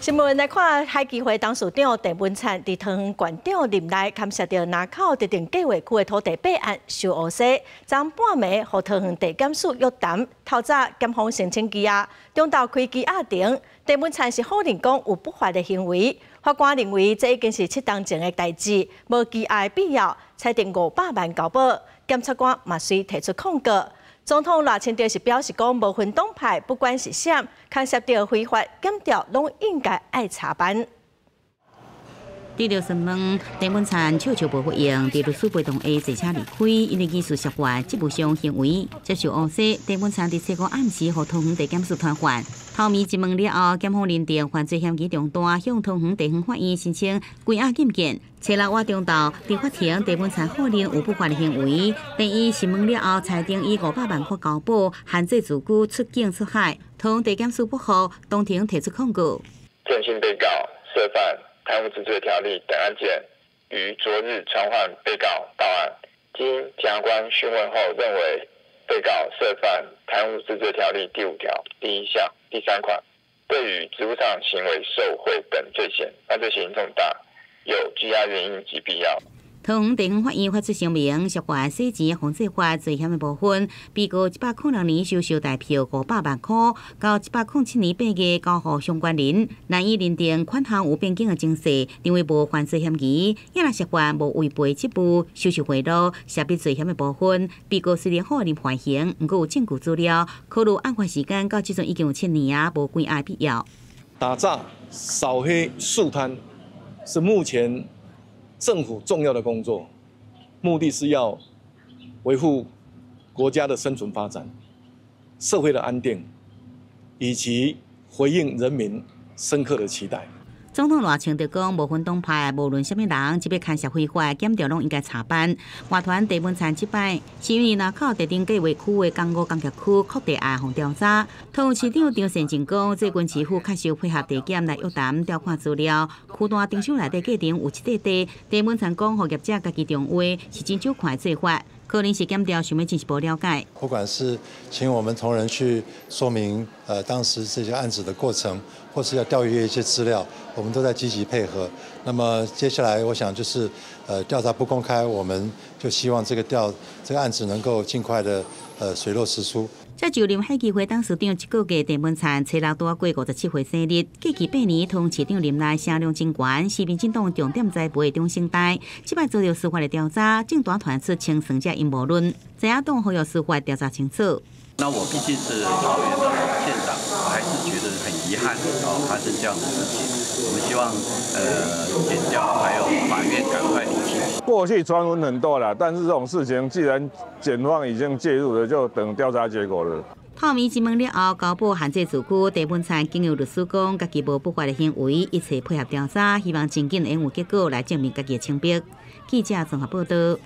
新聞來看，海基會董事長鄭文燦佇桃園縣長任內，牽涉著林口特定計劃區的土地弊案受烏紗，昨半暝予桃園地檢署約談，透早檢方申請羈押，中晝開羈押庭，鄭文燦是否認講有不法的行為，法官認為這已經是7冬前的代誌，無羈押的必要，裁定500萬交保。檢察官嘛隨提出抗告。總統賴清德是表示講，無分黨派，不管是啥，牽涉著非法檢調，攏應該愛查辦。得著詢問，鄭文燦笑笑無回應，佇律師陪同下坐車離開，因為疑似涉犯職務上行為接受烏紗。鄭文燦佇初五暗時予桃園地檢署傳喚，頭面質問了後，檢方認定犯罪嫌疑重大，向桃園地方法院申請關押禁見。初六倚中晝，佇法庭，鄭文燦否認有不法的行為。第一審問了後，裁定以500萬塊交保，限制自居出境出海。桃園地檢署不服，當庭提出抗告。鄭姓被告涉犯貪污治罪條例等案件，於昨日傳喚被告到案。經檢察官訊問後，認為被告涉犯貪污治罪條例第5條第1項第3款，對於職務上行為受賄等罪嫌，犯罪嫌疑重大，有羈押原因及必要。桃園地方法院發出聲明，涉犯洗錢防制法罪嫌的部分，被告106年收受代票500萬塊，到107年8月交予相關人，難以認定款項有變更的情勢，認為無犯罪嫌疑。也若涉犯無違背職務、收受賄賂、涉筆罪嫌的部分，被告雖然否認犯行，毋過有證據資料，考慮案發時間到這陣已經有7年啊，無關押必要。打詐、掃黑、肅貪是目前政府重要的工作，目的是要維護國家的生存發展、社會的安定，以及回應人民深刻的期待。總統賴清德講，無分黨派，無論啥物人，只欲牽涉非法，檢調攏應該查辦。外傳鄭文燦這擺是因為林口特定計劃區的工五工業區擴地案予調查。桃園市長張善政講，最近市府確實配合地檢來約談調看資料，區段丁箱內底過程有一塊地，鄭文燦講，予業者家己重劃是真少看的做法。可能是檢調想欲進一步了解。不管是請我們同仁去說明，當時這些案子的過程，或是要調閱一些資料，我們都在積極配合。那麼接下來，我想就是，調查不公開，我們就希望這個案子能夠盡快的，水落石出。這就任海基會董事長這個月鄭文燦，初六拄仔過57歲生日。過去8年，桃園市長任內聲量真懸，是民進黨重點栽培的中生代。這擺遭著司法的調查，政壇傳出清算這陰謀論，知影黨呼籲司法調查清楚。那我畢竟是桃園的老縣長，我還是覺得很遺憾哦，發生這樣的事情。我們希望檢調還有法院趕快釐清。過去傳聞很多啦，但是這種事情既然檢方已經介入了，就等調查結果了。透明質問了後，交保限制自居，鄭文燦經由律師講，家己無不法的行為，一切配合調查，希望真緊會有結果來證明家己的清白。記者綜合報道。